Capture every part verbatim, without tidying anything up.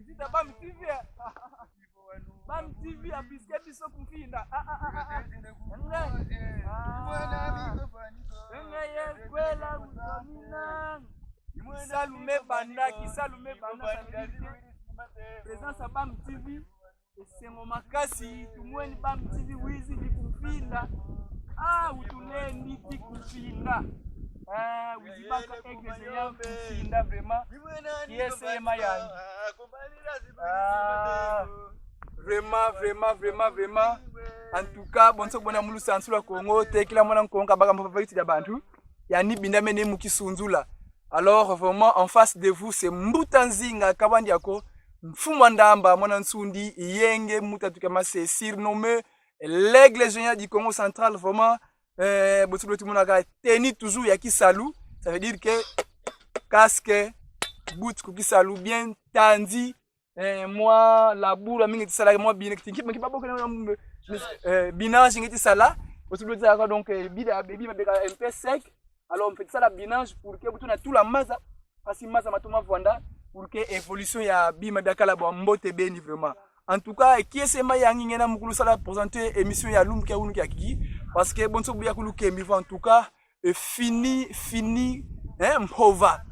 Zita Bam T V. Bam T V abiske biso kumfinda. Ah, ah, ah, ah, ah. Enge. Ah. Enge ye kwela uzomina. Kisalu me banda, kisalu me banda, ça veut dire que présence ya Bam T V, esengo makasi, tumweni Bam T V wizidi kumfinda. Ah, utulendi ti kumfinda. Ah, wizi baka Aigle Géant kumfinda vraiment. Kiese ye mayangi. Ah, vraiment, vraiment, vraiment, vraiment. En tout cas, bonso bona mu lusansu lwa Kongo, tekila mwana Kongo kabaka mpapa iti ya bantu. Yandi bindamene mu kisunzula. Alors, vraiment, en face de vous, c'est Mbuta Nzinga Kabandi Ako, Mfumu a Ndamba, mwana Nsundi, yenge, Mbuta Tukama, c'est surnommé l'Aigle Géant du Kongo Central, vraiment. Eh, bonso bula tumonaka tenue toujours ya kisalu, ça veut dire que casque, boot ku kisalu, bien tandi, eh, mwa labour mingi ti sala, mwa bina kitinki, mais kiba boka na, eh, binage nge ti sala, bonso bula ti sala, donc, eh, bida, bima beka un peu sec, alors on fait ça la binage pour que bu tuna tula maza, parce que maza ma toma vwanda, pour que évolution ya bima bia kala bwa mbote beni vraiment. En tout cas, kiese mayangi, ngiena mu kulusala présenter émission ya lumbu kia unu kia kiki, parce que bonso bu ya kulukembi vo, en tout cas, euh, fini, fini, hein, mpova.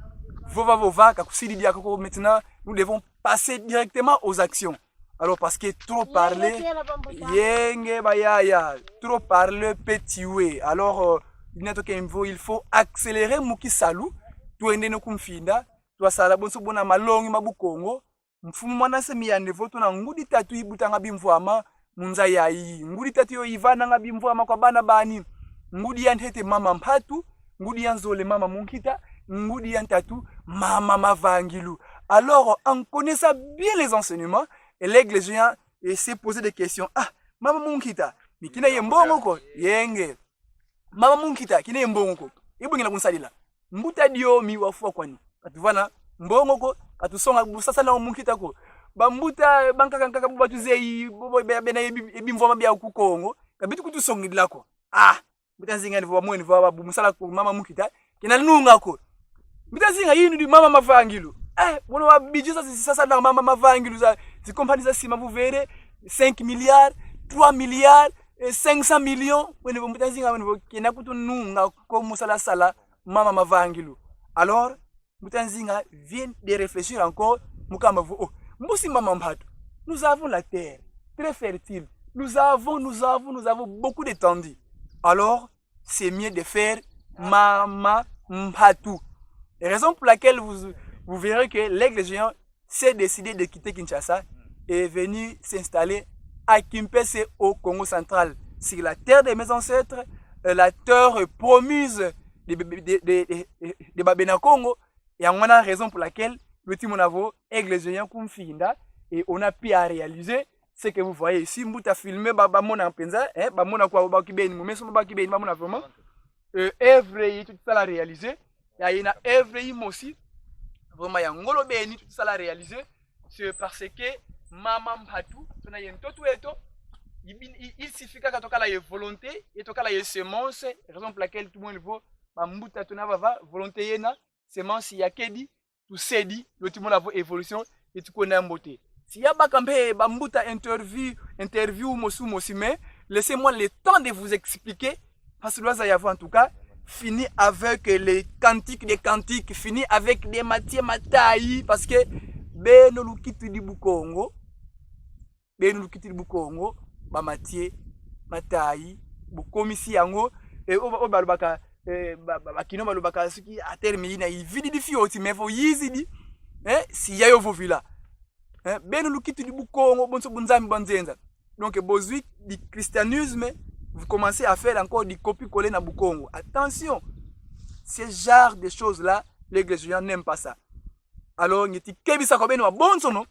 Vova, vova, ka kusidi diaka ko, maintenant, nous devons passer directement aux actions. Alors, parce que trop parler, yenge bayaya, trop parler peut tuer. Alors, euh, il faut accélérer mu kisalu, twende no kumfinda, twasala bonso bona malongi ma Bukongo. Mfumu mwana se miyane vo tuna ngudi tatu ibutanga bimvwama mu nza yayi. Ngudi tatu yo ivananga bimvwama kwa bana bani. Ngudi ya ntete mama Mpatu, ngudi ya nzole mama Munkita, ngudi ya ntatu mama Mavangilu. Alors, en connaissant bien les enseignements, et l'Aigle Géant, eh, s'est posé des questions. Ah, mama Munkita, mi kina ye mbongo ko? Yenge. Mama Munkita, kina ye mbongo ko? Ibu ngina kunsadila. Mbuta Diomi wafwa kwani? Ka tuvana mbongo ko, ka tusonga bu sasa na Munkita ko. Bambuta bankaka nkaka bu batuzeyi, bo, bo, be-, bena ye bi-, ye bimvwama bia ku Kongo, ka beto kutusongidila ko. Ah, Mbuta Nzinga ni vo bamweni vo babu mu sala ku mama Munkita, kina nunga ko. Mbuta Nzinga, yinu di mama Mavangilu. Eh, bono ba budget za zi sasa na mama Mavangilu, za zi compagnie za ciment, vous verrez, cinq milliards, trois milliards, eh, cinq cents millions. Wene vo Mbuta Nzinga, wene vo kina kutununga ko mu sala sala mama Mavangilu. Alors, Mbuta Nzinga vient de réfléchir encore, mu kamba vo, oh, mbusi mama Mpatu, nous avons la terre, très fertile. Nous avons, nous avons, nous avons beaucoup d'étendue. Alors, c'est mieux de faire mama Mpatu. Raison pour laquelle vous, vous verrez que l'Aigle Géant s'est décidé de quitter Kinshasa et est venu s'installer à Kimpese, au Kongo Central, sur la terre de mes ancêtres, euh, la terre promise de, de, de, de, de Babena Kongo. Et on a raison pour laquelle le team on a vo Aigle Géant kumfinda, et on a pu à réaliser ce que vous voyez ici. Mbuta filmé, ba, bamona mpenza, hein, bamona kwa ba kibeni, mu meso ba kibeni, bamona vraiment. Euh, œuvre yi tuti sala réaliser, ya yina œuvre yimosi vraiment ya ngolo beni tuti sala réaliser, c'est parce que mama Mpatu, tuna ye ntoto eto, il, il, il suffit kaka twakala ye volonté, ye twakala ye semence, raison pour laquelle tout le monde vo, bambuta tuna vava, volonté yena, semence ya kedi, tusedi, lweti mona vo évolution, yeti kwenda mbote. Si ya baka mpe bambuta interview, interview mosi mosi, mais laissez-moi le temps de vous expliquer, parce que lwaza ya vo, en tout cas, fini avec les cantiques des cantiques, fini avec des Mathieu Matayi, parce que beno lukitidi Bukongo, beno lukitidi Bukongo, ba Mathieu Matayi, bukomisi yango, eh, oyo ba-, oyo balobaka, eh, ba, ba, ba Kinois balobaka soki à terme yina ivididi fioti, mais vo yizidi, eh, si ya yo vovila. Eh, beno lukitidi Bukongo, bonso bunzambi bwa nzenza. Donc, bozwi du christianisme, vous commencez à faire encore du copier-coller na Bukongo. Attention, ce genre de choses-là, l'Aigle Géant n'aime pas ça. Alors, ngieti kebisa kwa beno mabonsono,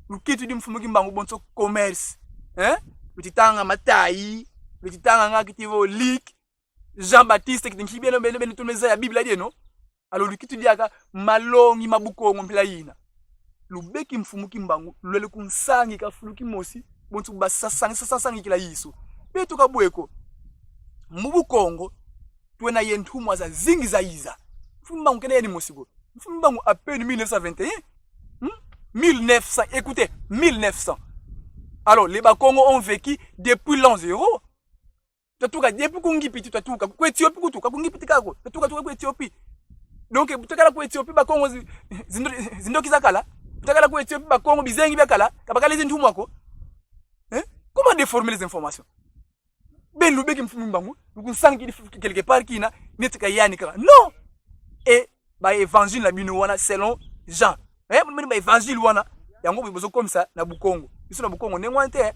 lukitidi Mfumu Kimbangu bonso commerce. Hein? Lweti tanga Matayi, lweti tanga nga kiti vo Luc, Jean-Baptiste, kiti nki beno, beno, beno, tumeza ya Biblia dieno. Alors lukitu diaka malongi ma Bukongo mpila yina. Lubeki Mfumu Kimbangu, lwele kunsangika fulu kimosi, bonso basasang-, sasangikila Yesu. Beto ka bwe ko. Mu Bukongo, twena ye ntumwa zazingi zayiza. Mfumu Kimbangu kena yandi mosi ko. Mfumu Kimbangu à peine mille neuf cent vingt et un. Hmm? Mille neuf cents, écoutez, mille neuf cents. Alors, les Bakongo ont vécu depuis l'an zéro. Twatuka depuis ku Ngipiti, twatuka ku Éthiopie, kutuka ku Ngipiti kaka ko. Twatuka, tuka ku Éthiopie. Donc, bu twakala ku Éthiopie, Bakongo zi-, zindo-, zindoki zakala. Bu twakala ku Éthiopie, Bakongo bizengi byakala. Ka bakala zintumwa ko. Hein? Comment déformer les informations? Beno lubeki Mfumu Kimbangu, lukunsangikila fulu quelque part kina, neti ka yandi kaka. Non! Et ba évangile na bino wana selon Jean. Eh, mini ba évangile wana. Yango bozo komisa na Bukongo. Biso na Bukongo ndenge wana te.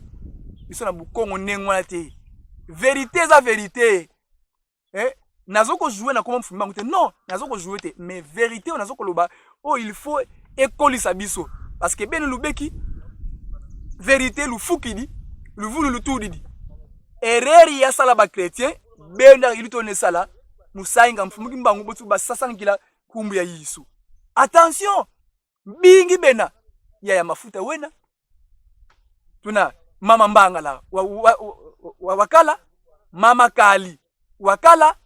Biso na Bukongo ndenge wana te. Vérité eza vérité. Eh, nazo ko jouer na kombo Mfumu Kimbangu te. Non, nazo ko jouer te. Mais vérité oyo nazo koloba, oh, il faut ekolisa biso. Parce que beno lubeki vérité, lufukidi, luvunu lutudidi. Erreur yasala ba chrétiens, beno nde ilutone sala, musainga Mfumu Kimbangu bonso basasangikila nkumbu ya Yesu. Attention! Bingi bena. Yaya Mafuta wena. Tuna Mama Mbangala wa, wa, wa, wa, wakala. Mama Kali wakala.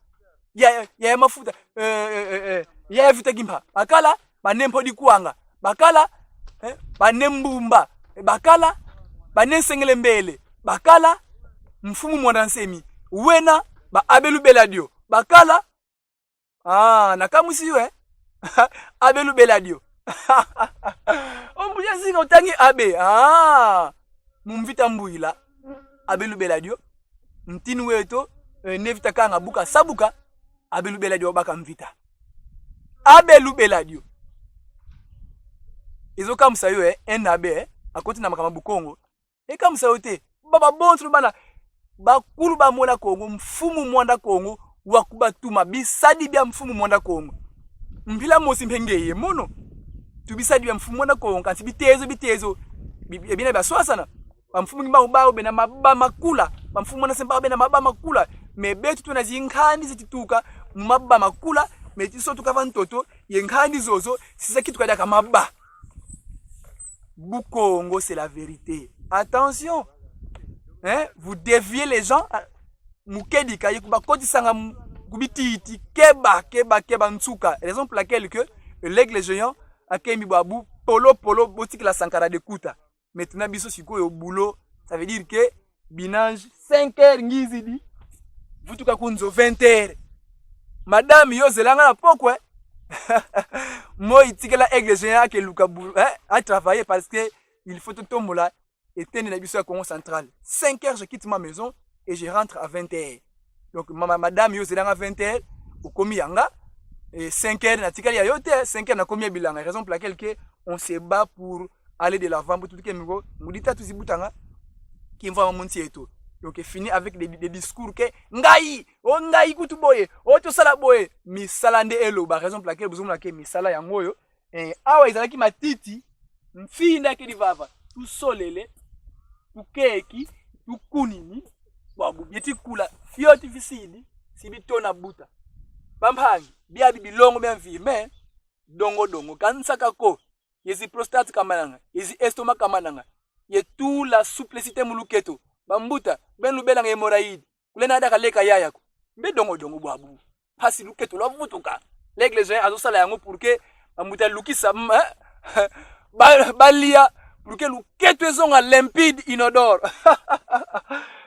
Ya, ya, Yaya Mafuta, eh, eh, eh, eh, Yaya Vita Kimpa bakala. Ba Ne Mpodi Kwanga bakala. Eh, ba Ne Mbumba, eh, bakala. Ba Ne Nsengele Mbele bakala. Mfumu Muanda Nsemi wena. Ba Abbé Lubeladio bakala. Ah, nakamwisi yo, eh? Abbé Lubeladio. O Mbuta Nzinga otangi Abbé. Ah. Mu Mvita Mbuila, Abbé Lubeladio. Ntinu weto, eh, Ne Vita Kanga Buka Sabuka, Abbé Lubeladio wabaka Mvita. Abbé Lubeladio. Ezo kamwisa yo, eh? Un abbé, eh? Akoti na makambo ya Bukongo. Ekamwisa yo te. Ba, ba bonso bana, bakulu ba Mwanda Kongo, Mfumu Mwanda Kongo, wa kubatuma bisadi bya Mfumu Mwanda Kongo. Mpila mosi mpe ngeye mono. Tu bisadi bya Mfumu Mwanda Kongo, kansi bitezo, bitezo. Bi-, bi-, bina bya swasana. Ba Mfumu Kimbangu bawu bena maba makula. Ba Mfumu Mwanda Nsemi bawu bena maba makula. Mais beto tuna zinkandi zituka mu maba makula. Mais ti so tuka va ntoto, ye nkandi zozo, si zakituka diaka maba. Bukongo, c'est la vérité. Attention. Hein? Vous déviez les gens. Ah, mu kedika, ye kubakotisanga mu-, ku bititi. Keba, keba, keba nsuka. Raison pour laquelle que l'aigle géant akembi bwabu: polo, polo, botikila Sankara de kuta. Maintenant, biso sikoyo boulot, ça veut dire que binange, cinq heures ngizidi, vutuka ku nzo vingt heures. Madame, yo zelanga na pokwa, eh? Moi, tikela aigle géant ake luka boulot, hein, à travailler parce que il faut totombola eteni na biso ya Kongo Central. Cinq heures, je quitte ma maison et je rentre à vingt heures. Donc, ma-, ma-, madame, yo zelanga vingt heures, okomi yanga, et cinq heures, natikali ya yo te, cinq heures, nakomi ya bilanga. Raison pour laquelle que on se bat pour aller de l'avant, pour tout que nous, ngudi tatu zibutanga, kimvwama mu nsi eto. Donc, fini avec des, des discours que, ngai, oh ngai kutu boye, oh tosala boye, misala nde eloba, raison pour laquelle bozomona que misala yango oyo, eh, awa ezalaki matiti, mfinda kedi vava, tusolele, tukeki, tukunini, bwabu, bieti kula, fioti fisidi, si bitona buta. Bampangi, biabi bilongo bya mvimba, dongo dongo, ka nsaka ko, ye zi prostate kamananga, ye zi estomac kamananga, ye tout la souplicité mu luketo. Bambuta, beno lubelanga hémorroïde, kulenda diaka leka yaya ko. Mbe dongo dongo bwabu. Mpasi luketo lwavutuka. L'aigle géant azosala yango pour que bambuta lukisa, mm, eh? Ba-, balia, pour que luketo ezonga limpide, inodore.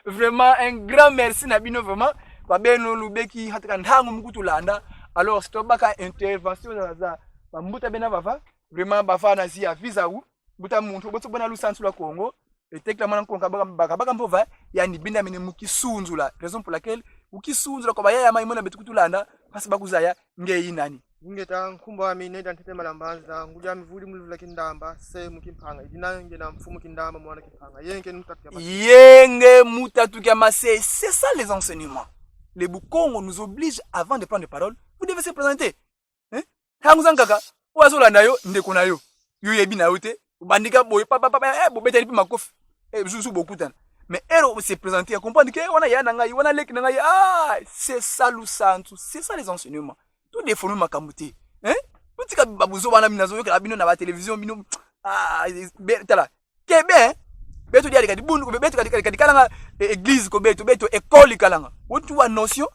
Vraiment, un grand merci na bino, vraiment. Ba beno lubeki hatuka ntangu mu kutulanda. Alors, si tobaka intervention za, za bambuta bena vava, vraiment, bavana zi ya visa u. Mbuta muntu, bonso bwena lusansu lwa Kongo, e tekila mwana Kongo kabaka, baka, baka mpova, yandi bindamene mu kisunzula. Raison pour laquelle, mu kisunzula kwa bayaya mai mona beto kutulanda, mpasi bakuzaya ngeye nani. Ingeta, nkumbu ami Neda Ntete Malambanza, ngudi ami vudi mu luvila Kindamba, se mu Kimpanga. Dina ngiena Mfumu Kindamba, mwana Kimpanga. Yenge mu tatu kia mase. Yenge mu tatu kia mase. C'est ça les enseignements. Les Bukongo nous obligent, avant de prendre parole, vous devez se présenter. Hein? Ntangu zankaka, oyo azolanda yo, ndeko na yo. Yo oyebi na yo te. Obandi kaka boye, pa, pa, pa, pa, eh, bobetani mpe makofi. Eh, jour, jour bokutana. Mais heure o se présenter, ya comprendre que, eh, wana yaya na ngai, wana leki na ngai, ah, c'est ça lusansu, c'est ça les enseignements. Todéformer makambo te. Hein? Butika ba buzoba wana mina zo yokela bino na ba télévision, bino. Ah, be-, tala. Kebe, hein? Beto diadi ka dibundu ko, beto ka di-, ka di-, ka dikalanga, eh, église ko beto, beto école kalanga. Wotu wa notion,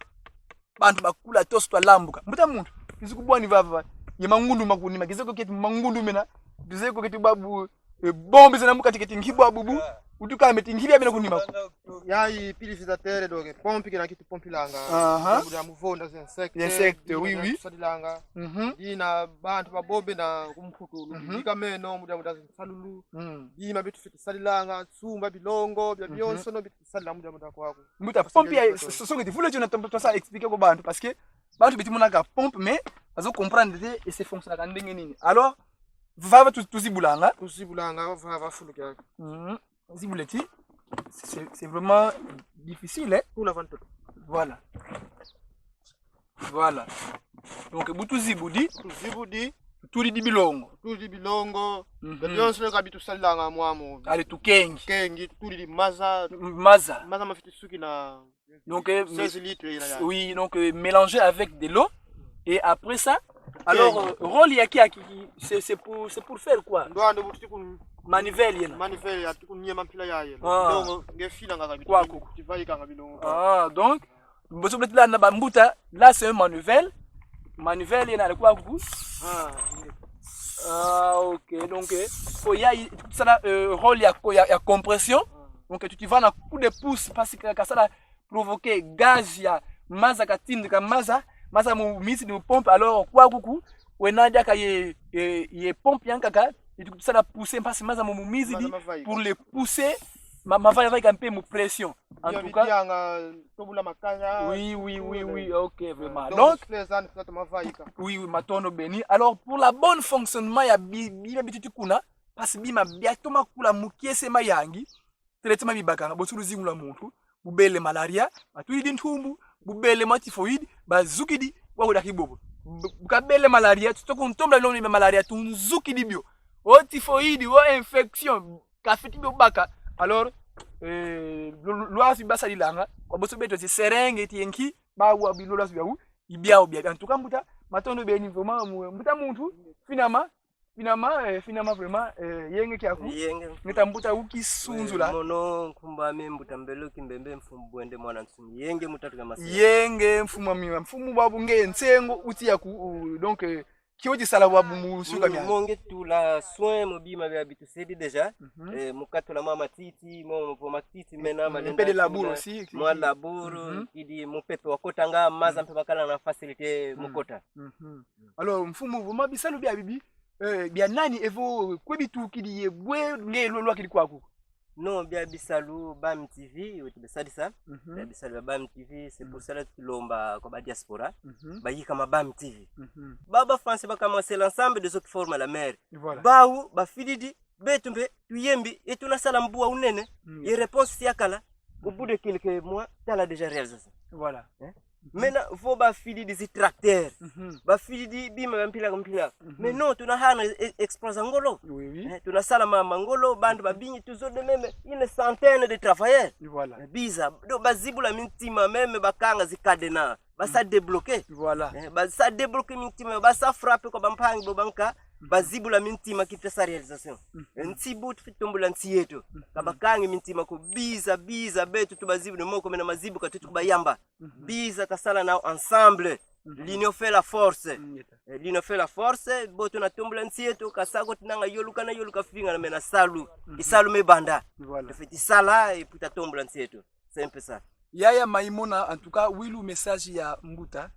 bantu bakula tosi twalambuka. Mbuta muntu, kizi kubwani vava. Ye mangulu makunima, kizi ko keti mangulu mena. Kizi ko keti babu, eh, bombe zena mukati keti nki bwa bubu. Utuka meti nki bia bina kunima ko. Yayi purificateur, donc pompe kina ki tupompilanga. Aha. Mu dia muvonda za insecte. Insecte, oui, oui. Tusadilanga. Mhm. Dina bantu babombe na kumputu. Mhm. Bika meno, mu dia, mu dia nsalulu. Mm. Bima bitu fiti sadilanga, sumba bilongo, bia, mhm, bionsono bitu sadila mu dia, mu dia kwaku. Mbuta, pompe ya, so-, so-, songe ti vula jona tombo tosa expliquer ko bantu, parce que bantu beti monaka pompe, mais bazo comprendre te, et c'est fonctionne ka ndenge nini. Alors, vava tu-, tuzibulanga. Tuzibulanga, vava fulu kia. Mhm. Zibula ti, c'est, c'est vraiment difficile, hein? Pour la vente. Voilà. Voilà. Donc, bu tuzibudi. Tuzibudi. Tulidi bilongo. Tulidi bilongo. Mhm. Bia bionso ka bitu sadilanga mwamu. Allez, tukengi. Tukengi, tulidi maza. Maza. Maza mafiti suki na. Donc, euh, seize litres, il a, oui, donc, euh, mélangé avec de l'eau. Et après ça, alors, euh, rôle ya ki, ya ki, ki, c'est, c'est pour, c'est pour faire quoi? Ndo ando buti kun- Manivelle yena. Manivelle ya tuku nyema mpila ya yena. Ah. Donc, nge fila nga kabito. Kwaku. Tivai ka nga bilongo. Ah, donc, boso beto la na bambuta, là c'est un manivelle. Manivelle yena kwaku. Ah, nge. Ah, ok. Donc, euh, faut ya, ça a, euh, rôle ya, ya, ya compression. Ah. Donc, tu, tu vas na coup de pouce parce que ça a provoquer gaz ya maza katindika maza, maza mu misi ni pompe, alors kwaku ku, wena diaka ye, ye, ye pompe yankaka, et tu ça a poussé parce que maza mu misi ni, maza mavaika, pour les pousser, ma, mavaika mpe mu pression. En tout cas, bianga tobula makaya. Oui, oui, oui, oui, ok, vraiment. Donc, donc, les ans, ça mavaika. Oui, oui, matondo beni. Alors, pour la bonne fonctionnement ya bi-, bi-, bi-, bitu kuna, parce que bima bia toma kula mu kiese mayangi, traitement bibakanga, boso luzingula muntu, bubele malaria, batwidi ntumbu, bubele ma typhoïde, bazukidi, wa kuda kibobo. Bu-, kabele malaria, tuto kuntombla lomi malaria, tunzukidi bio. O typhoïde, o infection, kafiti bio baka. Alors, euh, lo-, lo-, lwazi basadilanga, kwa boso beto ti seringue, ti enki, ba wa bi lo lwazi biau, i biau bia. En tout cas, mbuta, matondo beni vraiment, mu-, mbuta muntu, finama, finama, eh, finama vraiment, eh, yenge kiaku. Yenge. Ngeta mbuta uki sunzula. Eh, mono nkumbu ame mbuta Mbelo Kimbembe mfumu Bwende mwana Nsumi. Yenge mutatu ka masi. Yenge mfumu ami, mfumu babu nge nsengo uti ya ku, u-, donc, eh, kio ti sala babu mu suka mia. Mo nge tula soin mu bima bia bitu sedi déjà. Mhm. Eh, mu katula mwa matiti, mo, mo matiti, mena, mm, malenda, un peu de labour aussi, mwa labour, mhm, kidi mupepe wa kotanga, maza, mm, mpe bakala na facilité mu kota. Mhm. Alors, mfumu, vraiment, bisalu bia bibi, euh, bia nani evo, kwe bitukidi ye bwe nge lo lwakidi kwaku? Non, bia bisalu Bam T V, yo ti besadisa. Mhm. Bia bisalu bia Bam T V, c'est pour cela tulomba kwa ba diaspora. Mhm. Bayika ma Bam T V. Mhm. Ba, ba Français bakamba c'est l'ensemble des autres formes la mer. Voilà. Bau, bafididi, beto mpe, tuyembi, et tuna sala mbua unene, mm, ye réponse si yakala, au bout de quelques mois, tala déjà réalisation. Voilà. Hein? Mhm. Maintenant, vo bafididi zi tracteur. Mhm. Bafididi bima bia mpila ka mpila. Mhm. Mais non, tuna hana e-, exploit za ngolo. Oui, oui. Eh, tuna sala ma, ma ngolo, bantu babingi, toujours de même, une centaine de travailleurs. Voilà. Eh, biza, donc bazibula mintima, même bakanga zi cadenas. Basa débloquer. Voilà. Eh, basa débloquer mintima, basa frapper kwa bampangi bo banka, mhm, bazibula mintima kita sa réalisation. Mhm. Eh, nsi bu tufiti tombula nsi yeto. Mhm. Ka bakangi mintima ko, biza, biza, beto tubazibula moko, mena mazibu ka tutu kubayamba. Mhm. Biza tasala nao ensemble. Mhm. L'union fait la force. Mm, ngeta. Eh, l'union fait la force, bo tuna tombula nsi yeto, ka sa ko tinanga yoluka na yoluka fingana mena salu. Mhm. I salu me banda. Voilà. Tufiti sala, et puis ta tombula nsi yeto. C'est un peu ça. Yaya Maïmona, en tout cas, wilu message ya mbuta.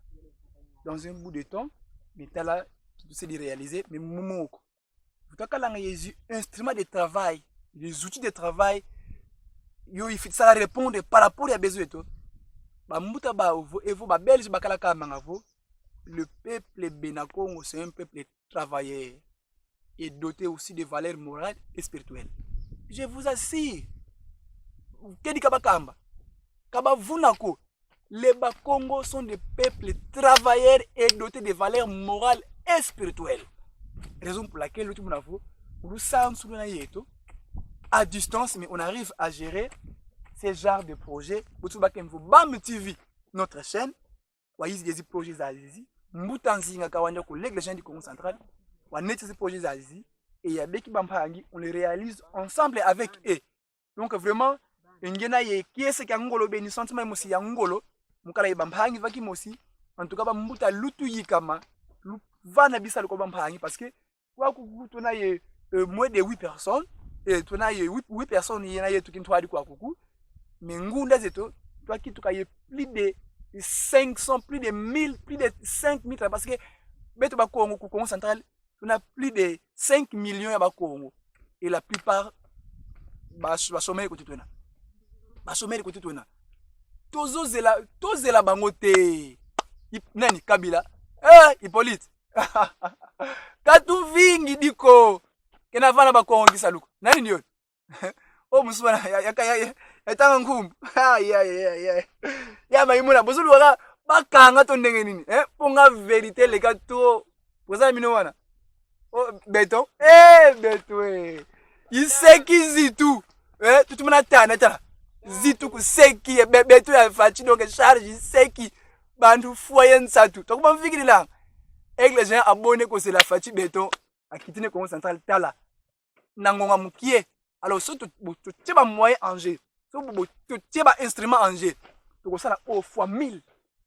Dans un bout de temps, mais tala, tu sais de réaliser, mais momoko. Vous t'as kalanga les instruments de travail, les outils de travail, yo, il faut ça répondre par rapport à besoin de toi. Ba mbuta ba, vo, evo, ba Belge, ba kala ka manga vo. Le peuple Benakongo, c'est un peuple travailleur et doté aussi de valeurs morales et spirituelles. Je vous assure, kedi ka bakamba, ka bavuna ko, les Bakongo sont des peuples travailleurs et dotés de valeurs morales et spirituelles. Raison pour laquelle, l'autre monde, lusansu luna yeto, à distance, mais on arrive à gérer ce genre de projet. Butu bakemvo Bam T V, notre chaîne, wayizi des projets za zizi, Mbuta Nzinga Kawanja ku l'Aigle Géant du Kongo Central, wanete zi projet zazi, et ya beki bampangi, on les réalise ensemble avec eux. Donc vraiment, nge na ye kiese kia ngolo beni, sentiment mosi ya ngolo, mu kala ye bampangi va kimosi. En tout cas, bambuta, lutuyikama, luvana bisalu kwa bampangi, parce que kwaku kuku tuna ye, euh, moins de huit personnes, et tuna ye huit, huit personnes yena yetu kintwadi kwaku kuku, mais ngunda zeto, twakituka ye plus de cinq cents, plus de mille, plus de cinq mille, parce que beto Bakongo ku Kongo Central, tuna plus de cinq millions ya Bakongo. Et la plupart, ba, ba chômeurs kote twena. Ba chômeurs kote twena. Tozozela, tozela bango te. Hip-, nani, Kabila? Eh, Hippolyte. Katuvingi diko. Kena vana Bakongo kisalu ko. Nani ndio? Oh, musumana, ya, ya, ya, ya, ya tanga nkumbu. Ah, ya, ya, ya, ya. Ya maimuna, bozulu waka, bakanga to ndenge nini, eh? Mpo nga vérité leka trop. Boza mino wana. Oh, Beton. Eh, Beton, eh. Iseki zitu. Eh, tutumana tana, tala. Zitu kuseki, eh, be-, Beton ya Fatshi, donc charge iseki. Bantu fwa ye nsatu. Toko bamfikiri la. Aigle Géant abonde kozela Fatshi Beton. Akitine Kongo Central, tala. Na ngonga mukie. Alors, so to, bo, totie ba moyens en jeu, so bo, bo, totie ba instruments en jeu, tokosala au fois mille.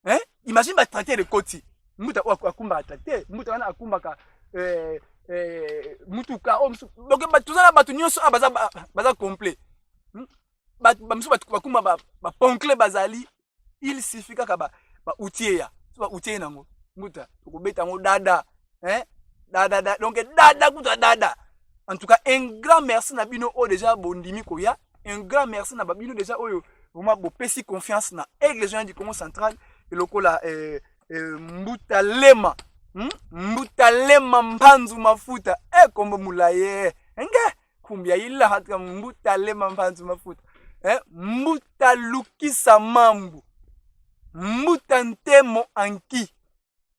Hein? Imagine ba tracteurs de koti. Mbuta oyo aku-, akumbaka tracteur, mbuta wana akumbaka, euh, euh, mutuka, oh, musu-, donc, ba, tozala bato nyonso, ah, baza, ba, baza complet. Hmm? Ba, ba, musu, ba, bakumba ba, ba Poncle bazali, il suffit kaka ba, ba outils ya. So ba outils nango, mbuta, tokobeta yango dada. Hein? Dada, dada. Donc, dada, kuta dada. En tout cas, un grand merci na bino oyo déjà bondimi koya. Un grand merci na ba bino déjà oyo vraiment bopesi confiance na Aigle Géant du Kongo Central. Et lokola, euh, euh, Mbuta Lema. Hmm? Mbuta Lema Mpanzu Mafuta. Eh, kombo mulaye. Nge? Kumbi ya ila hatu ya Mbuta Lema Mpanzu Mafuta. Eh, Mbuta Lukisa Mambu. Mbuta Ntemo Anki.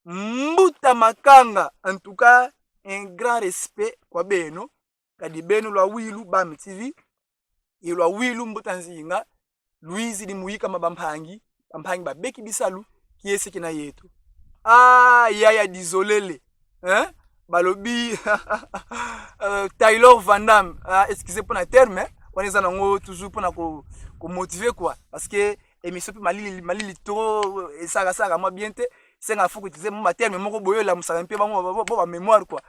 Mbuta Makanga. En tout cas, un grand respect kwa beno. Kadi beno lwawilu, Bam T V. Ye lwawilu, Mbuta Nzinga. Lwizidi mu yikama bampangi, bampangi babeki bisalu, kiese kina yetu. Ah, yaya Dizolele. Hein? Balobi, euh, Taylor Van Damme. Ah, excusez pour le terme, hein? Wana eza nango toujours pona ko, ko motiver quoi. Parce que émission pe malili, malili trop, euh, esaka saka mwa bien te. Senga faut que tu aies mon terme moko boyo la musaka mpe bango bo, bo, bo, ba mémoire quoi.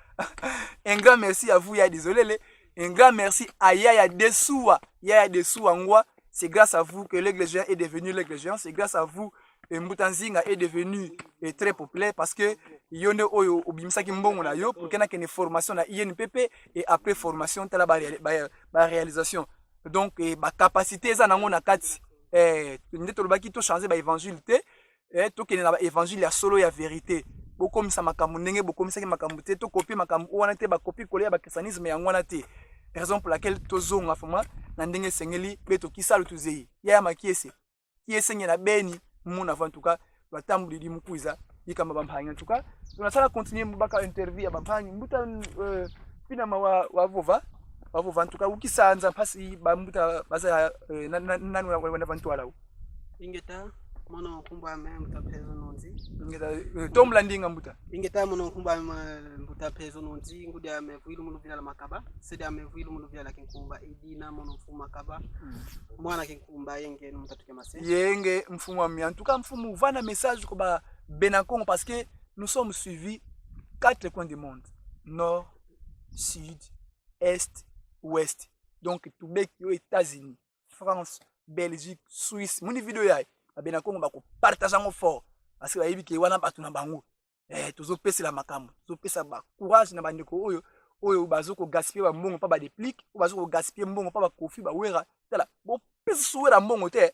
Un grand merci à vous, yaya Dizolele. Un grand merci à yaya Desoua. Yaya Desoua Ngwa. C'est grâce à vous que l'Aigle Géant est devenu l'Aigle Géant. C'est grâce à vous que Mbuta Nzinga est devenu, euh, très populaire parce que yo nde oyo obimisaki mbongo na yo pour que nakende formation na I N P P et après formation, tala ba réali-, ba, ba réalisation. Donc, eh, ba capacité eza nango na kati. Eh, nde tolobaki to changer ba évangile te. Eh, tokende na ba évangile ya solo, ya vérité. Bokomisa makambo ndenge bokomisaki makambo te, to copier makambo wana te, ba copier coller ya ba christianisme yango wana te. Raison pour laquelle tozonga vraiment na ndenge esengeli, beto kisalu tuzei. Yaya Makiese. Kiese nge na beni, muna va, en tout cas, lwatambudidi mu kwiza yikama bampangi. En tout cas, tunasala continuer mu baka interview ya bampangi. Mbuta, euh, Finama wa, wa vova, wa vova. En tout cas, ukisanza mpasi bambuta baza, euh, na, na, nani wa, wa, wa, va ntwala u. Ingeta, mono nkumbu ame Mbuta Mpezo Nonzi. Ingeta, euh, tombula ndinga mbuta. Ingeta, mono nkumbu ame Mbuta Mpezo Nonzi, ngudi ame vuilu mu luvila lwa Makaba, se diame vuilu mu luvila lwa Kinkumba, e dina mono mfumu Makaba. Mm. Mwana Kinkumba, yenge no mutatu ke mase. Yenge mfumu ami. En tout cas, mfumu, vana message kwa ba bena Kongo, parce que nous sommes suivis quatre coins du monde. Nord, sud, est, ouest. Donc, tubeki yo États-Unis, France, Belgique, Suisse. Muni vidéo yayi, ba bena Kongo bako partager yango fort. Parce que bayebi ke wana bato na bango. Eh, tozopesela makambo, tozopesa ba courage na bandeko oyo, oyo bazo ko gaspiller ba mbongo pa ba Deplick, oyo bazo ko gaspiller mbongo pa ba Koffi, ba Werra. Tala, bopesa Werra mbongo te.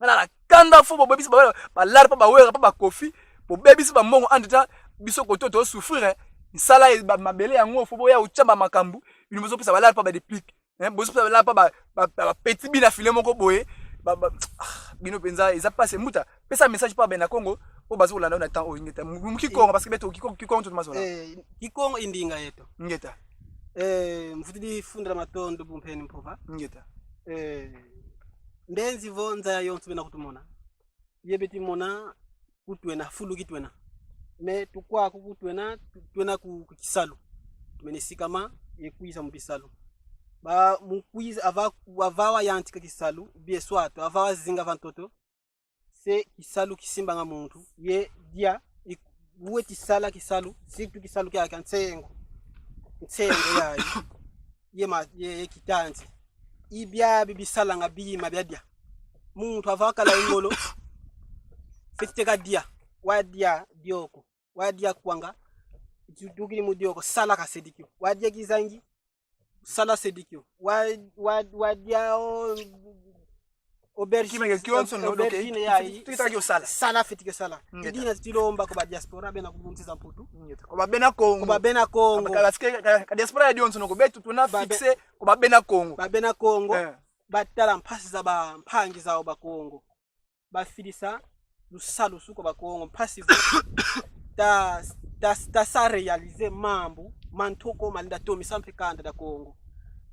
Ngana na kanda fo bobebisi ba Werra, ba Larpa, ba Werra, pa ba Koffi, bobebisi ba mbongo, en tout cas, biso koto to souffrir, eh. Misala e ba mabele yango, fo boya ochamba makambo, bino bozopesa ba Larpa, ba Deplick. Hein, bozo pesa là pa ba, ba, ba, ba petit bina filet moko boye. Ba, ba, ah, bino penza, eza pasi mbuta. Pesa message pa bena Kongo, po bazo landa na temps oyo ingeta. Mu, mu Kikongo, parce que beto Kikongo, Kikongo tout mazola. Eh, Kikongo i ndinga yeto. Ingeta. Eh, mfutidi fundila matondo bumpeni mpova. Ingeta. Eh, ndenzi vo nza yonso bena kutumona. Ye beti mona, ku twena, fulu ki twena. Mais tukwaku ku twena, tu-, twena ku, ku kisalu. Tumene sikama ye kwiza mu bisalu. Ba, mu kwiza, avant, avant wayantika kisalu, bien soit, avant wazinga va ntoto, se kisalu kisimbanga muntu, ye dia, i-, weti sala kisalu, surtout kisalu kia, kia nsengo. Nsengo yayi, ye ma-, ye, ye kitanzi. I biabi bisalanga bima bia dia. Muntu avant wakala ye ngolo, fwete kadia, wadia dioko, wadia kwanga, dukidi mu dioko, sala kasedi kio. Wadia kizangi, sala sedi kio. Wa, wa, wadia o, aubergine, kima kio kionso, no, aubergine, donc, yayi, fwete, fwete kio sala. Sala fwete kio sala. Ngeta. I dina tilomba kwa ba diaspora bena ku nsi za Mputu. Ngeta. Kwa ba bena Kongo. Kwa ba bena Kongo. Ka, ka, ka, ka diaspora ya dionsono ko, beto tuna, ba be-, fixé kwa ba bena Kongo. Ba bena Kongo. Eh. Batala mpasi za bampangi zau Bakongo. Bafidisa lusalusu kwa Bakongo, mpasi vo ta, ta, ta sa réaliser mambu ma ntoko ma lenda tomisa mpe kanda dia Kongo.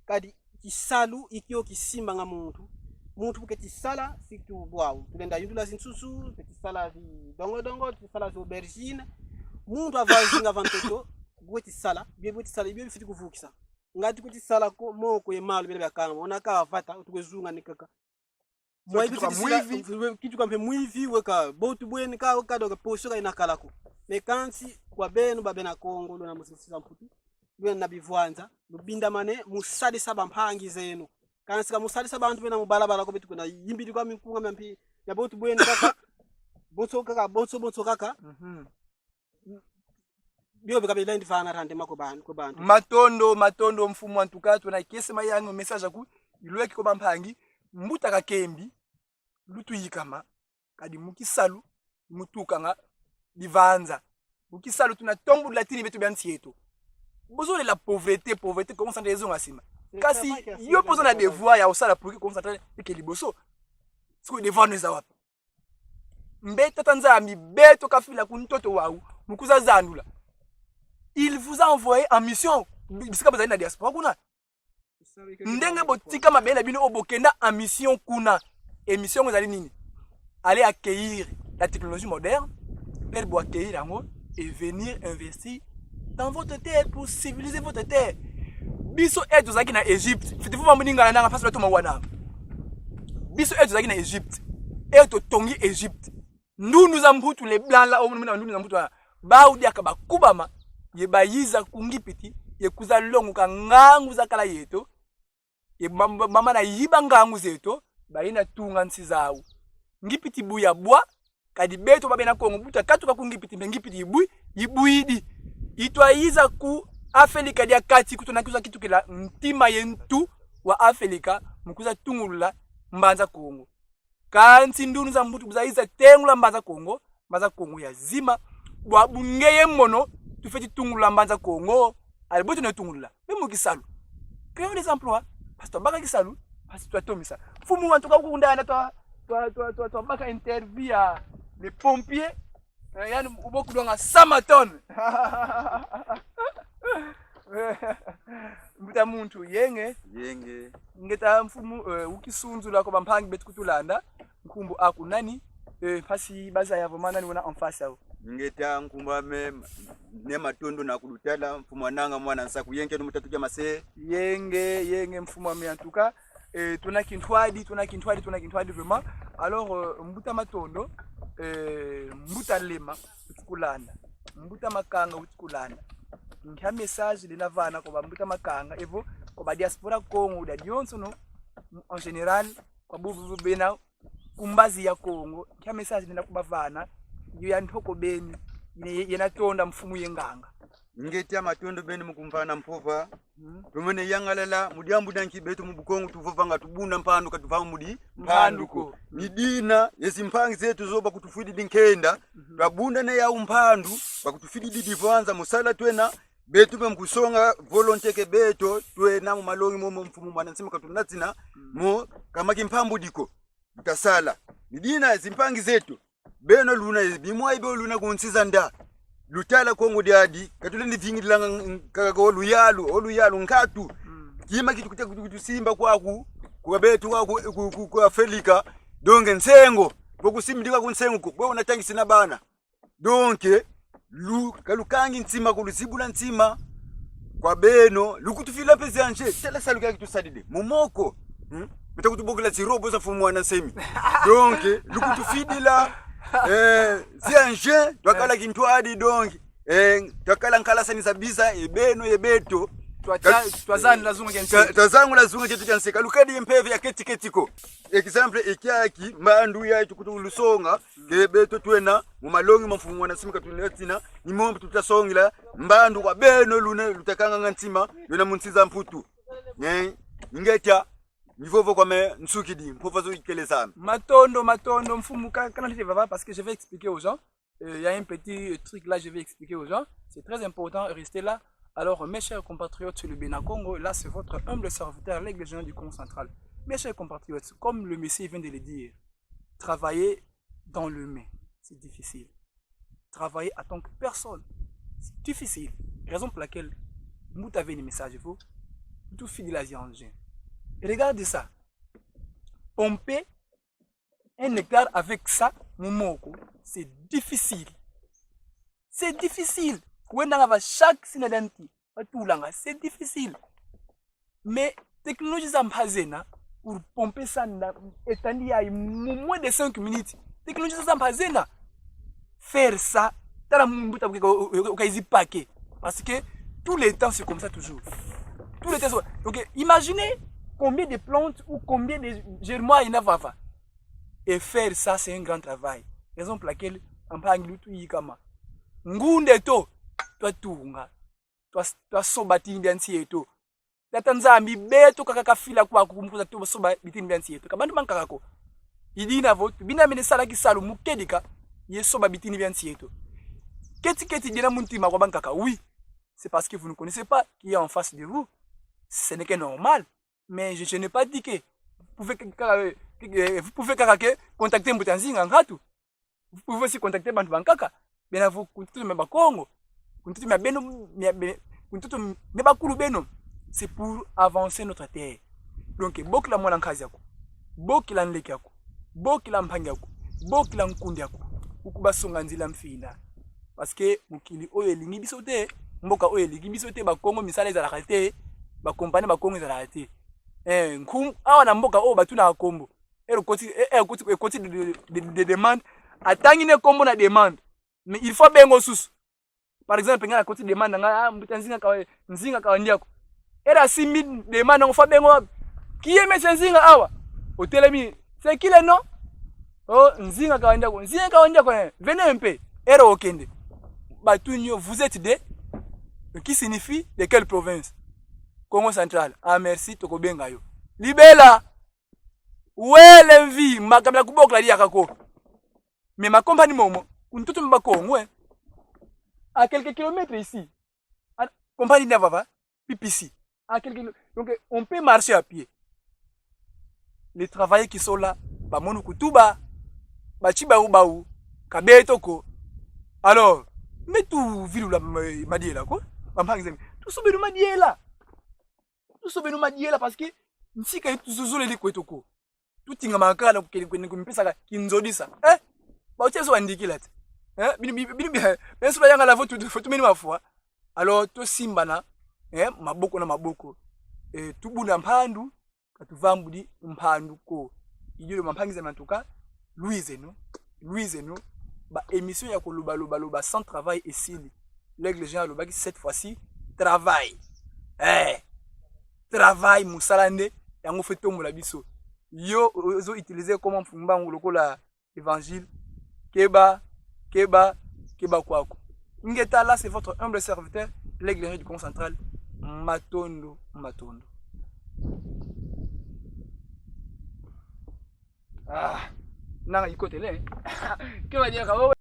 Kadi kisalu i kio kisimbanga muntu. Muntu bu keti sala, surtout bwau, tulenda yundula zinsusu, keti sala zi dongo dongo, keti sala zi aubergine. Muntu avant wazinga va ntoto, bu weti sala, bio bu weti sala, bio bifwete kuvukisa. Ngati kuti sala ko, moko ye malu bena biakanga, ona ka vata, utukwe zunga ni kaka. Mwa kituka kiti sila, mwivi. Kituka mpe mwivi, weka, botu bwene ka, weka doka posho ka ina kala ko. Mais kansi, kwa beno ba bena Kongo, luna mu nsi za Mputu, luna na bivwanza, lubindamane, mu sadisa bampangi zeno. Kansi ka mu sadisa bantu bena mu balabala ko, beto kwenda yimbidi kwa minkunga mia mpi, ya botu bwene kaka, bonso kaka, bonso, bonso kaka. Mhm. Bio bika bilendi vana rendement kwa bantu, kwa bantu. Matondo, matondo mfumu, en tout cas, tuna kiese mayangi message aku, ilweki kwa bampangi, mbuta Kakembi, lutuyikama, kadi mu kisalu, mu tukanga bivanza. Mu kisalu tuna tombula tini beto bia nsi yeto. Bozolela pauvreté, pauvreté, comment ça, nde zonga sima. Kasi, yo mpe oza na devoir ya osala pour que comment ça, eke liboso. Siko devoir no eza wapi? Mbe Tata Nzambi, beto kafila ku ntoto wau, mu kwiza zandula. Il vous a envoyé en mission. Bisika bazali na diaspora kuna. Ndenge botika mabele na bino oyo bokenda en mission kuna. Et mission ezali nini? Aller accueillir la technologie moderne, mpe bo accueillir yango et venir investir dans votre terre pour civiliser votre terre. Biso oyo tozalaki na Égypte, fwete vo bamoni ngala nanga mpasi batoma wana. Biso oyo tozalaki na Égypte, oyo totongi Égypte. Ndundu za Mputu, les blancs là, omona ndundu za Mputu, bau diaka bakubama, ye bayiza ku Ngipiti, ye kwiza longuka ngangu za kala yeto, ye ba-, ba-, bamana yiba ngangu zeto, bayina tunga nsi zau. Ngipiti bu yabwa, kadi beto ba bena Kongo bu twakatuka ku Ngipiti, mpe Ngipiti yibwi-, yibwidi. Itwa yiza ku Afelika dia Kati, kutu na kwiza kitukila ntima ye ntu wa Afelika, mu kwiza tungulula Mbanza Kongo. Kansi ndundu za Mputu bu zayiza tengula Mbanza Kongo, Mbanza Kongo yazima. Bwabu ngeye mono, tufweti tungulula Mbanza Kongo, allez, beto na tungulula. Mpe mu kisalu. Créons des emplois. Parce que twabaka kisalu, parce que twatomisa. Mfumu, en tout cas, kukundana twa, twa, twa, twa, twabaka interview ya les pompiers. Eh, yandi ubokudonga sama ton. Mbuta muntu, yenge. Yenge. Ngeta mfumu, eh, ukisunzula kwa bampangi beto kutulanda. Nkumbu aku nani? Eh, mpasi bazaya vo ma nani wena en face yau. Ngeta, nkumbu ame, Ne Matondo na kulutala, mfumu a nanga mwana Nsaku, yenge no mu tatu kia mase. Yenge, yenge mfumu ame, en tout cas. Eh, tuna kintwadi, tuna kintwadi, tuna kintwadi vraiment. Alors, euh, mbuta Matondo, eh, mbuta Lema, utikulanda. Mbuta Makanga utikulanda. Nkia message lenda vana kwa ba mbuta Makanga, evo, kwa ba diaspora Kongo, dia dionsono, en général, kwa bu, bu, bu bena ku mbazi ya Kongo, nkia message lenda kubavana, yo ya ntoko beni, yina, yina tonda mfumu ye nganga. Ngeta, matondo beni mu kumvana mpova. Mhm. Tumene yangalala, mu diambu dia nki beto mu Bukongo tuvovanga tubunda mpandu, ka tuvanga mudi mpandu ko. Mpandu ko. Ni dina, ye zimpangi zeto zo bakutufwididi nkenda, mhm, twabunda na yau mpandu, bakutufwididi divwanza mu sala twena, beto mpe mu kusonga volonté que beto twena mu malongi momo mfumu Muanda Nsemi katunatina, mhm, mo kama kimpambudi ko. Tutasala. Ni dina zimpangi zeto. Beno luna, bimwa ibio luna ku nsi za nda. Lutala Kongo diadi, ka tulendi vingilanga ng-, kaka o luyalu, o luyalu nkatu. Mm. Kima kitu-, kitu-, kitu-, kutusimba kwaku, kwa beto kwaku, ku, ku, ku Afelika. Donc, nsengo. Vo kusimbidi kwaku nsengo ko, bwe unatangisi na bana. Donc, Lu, ka lukangi ntima ko, luzibula ntima kwa beno, lukutufidila mpe zi engins. Tala salu kiaki tusadidi. Mu moko. Hmm? Beta kutubokila zi robots za mfumu Muanda Nsemi. Donc, lukutufidila, eh, zi engins, twakala kintwadi, donc, eh, twakala nkalasani za biza, ye beno, ye beto. Twa-, twa-, twazangula zunga kia nsi. Twa-, twazangula zunga kieto kia nsi. Ka lukadi ye mpeve ya keti keti ko. Exemple, e kiaki, mbandu yayi tukutu lusonga, ke beto twena mu malongi ma mfumu Muanda Nsemi katunatina, ni mo mpe tuta songila mbandu kwa beno luna luta kanganga ntima, luna mu nsi za Mputu. Ne, ingeta, ni vovo kwame nsukidi, mpova zo ikele zame. Matondo, matondo, mfumu ka-, kana tete vava, parce que je vais expliquer aux gens. Euh, il y a un petit truc là, je vais expliquer aux gens. C'est très important, restez là. Alors, mes chers compatriotes sur le Bena Kongo, là, c'est votre humble serviteur, l'aigle géant du Kongo Central. Mes chers compatriotes, comme le monsieur vient de le dire, travailler dans le mais, c'est difficile. Travailler en tant que personne, c'est difficile. Raison pour laquelle, vous avez un message, vous, vous faites de la G N G. Et regardez ça. Pomper un hectare avec ça, mu moko, c'est difficile. C'est difficile. Kwenda nga va chaque sina danti, va tulanga, c'est difficile. Mais technologie za mpa zena, pour pomper ça na étendue ya mu moins de cinq minutes. Technologie za mpa zena. Faire ça, tala mumbu ta uka izi paquet. Parce que tout le temps, c'est comme ça toujours. Tout le temps, c'est... Donc, imaginez combien de plantes ou combien de germoirs il y en a vava. Et faire ça, c'est un grand travail. Raison pour laquelle, ampangi lutu yikama. Ngunde to, twa tunga, twa, twa soba bitini bia nsi yeto. Tata Nzambi, beto kaka kafila kwaku ku mukuza twa soba bitini bia nsi yeto. Ka bantu bankaka ko. I dina vo, tubinamene sala kisalu mu kedika, ye soba bitini bia nsi yeto. Keti keti diena mu ntima kwa bankaka, oui. C'est parce que vous ne connaissez pas qui est en face de vous. Ce n'est que normal. Mais je, je n'ai pas dit que vous pouvez que, que, que, vous pouvez que, que contacter Mbuta Nzinga Nkatu. Vous pouvez aussi contacter bantu bankaka. Bena vo ku ntoto mia Bakongo, ku ntoto mia beno, mia be-, ku ntoto mia bakulu beno. C'est pour avancer notre terre. Donc, bokila mwana nkazi aku, bokila nleke aku, bokila mpangi aku, bokila nkundi aku, ukuba songa nzila mfina. Parce que mokili oyo elingi biso te, mboka oyo elingi biso te, Bakongo misala ezalaka te, ba compagnie Bakongo ezalaka te. Eh, nkum-, awa na mboka oyo batuna nkombo. Ero koti, e, e, koti, e, koti de, de, de, de demande. Atangi nde nkombo na demande. Mais il faut abenga susu. Par exemple, nga na koti demande nga, ah, Mbuta Nzinga Kawa-, Nzinga Kawandiako. Ero asimbi demande, il faut abenga. Qui est monsieur Nzinga awa? Otelemi. C'est qui le nom? Oh, Nzinga Kawandiako. Nzinga Kawandiako, eh. Venez un peu. Ero okende. Batuni yo, vous êtes de, qui signifie de quelle province? Kongo Central. Ah, merci, tokobenga yo. Libela. Wele mvi, makambo ya kubokila diaka ko. Mais ma compagnie momo, ku ntoto mia Bakongo, eh. À quelques kilomètres ici. Ah, compagnie na vava, P P C. À quelques kilo-, donc, on peut marcher à pied. Les travailleurs qui sont là, ba mono kutuba, ba chiba ubau, ka beto ko. Alors, mais tu vilu la ma-, madiela ko. Bampangi zemi. Tu sobe no madiela. Tu sobe no madiela parce que nsi ka tuzolele kweto ko. Tutinga makala kukele kwene kumpesaka kinzodisa. Eh? Ba uchezo wandikila te. Eh? Bini, bini, bini, bini, bini sula yanga la votu, votu meni mafua. Alors, tusimbana, eh, maboko na maboko. Eh, tubuna mpandu, ka tuvambudi mpandu ko. Idio lo mampangi zemi, en tout cas, lwizeno, lwizeno, ba émission ya koloba, loba, loba sans travail esili. L'aigle géant alobaki cette fois-ci, travail. Eh, travail, musala nde, yango fwe tombola biso. Yo, ozo utiliser comment mfumu mbangu lokola évangile. Keba, keba, keba kwaku. Ingeta, là, c'est votre humble serviteur, l'aigle du Kongo Central. Matondo, matondo. Ah, nanga ikotele. Keba diaka, oh,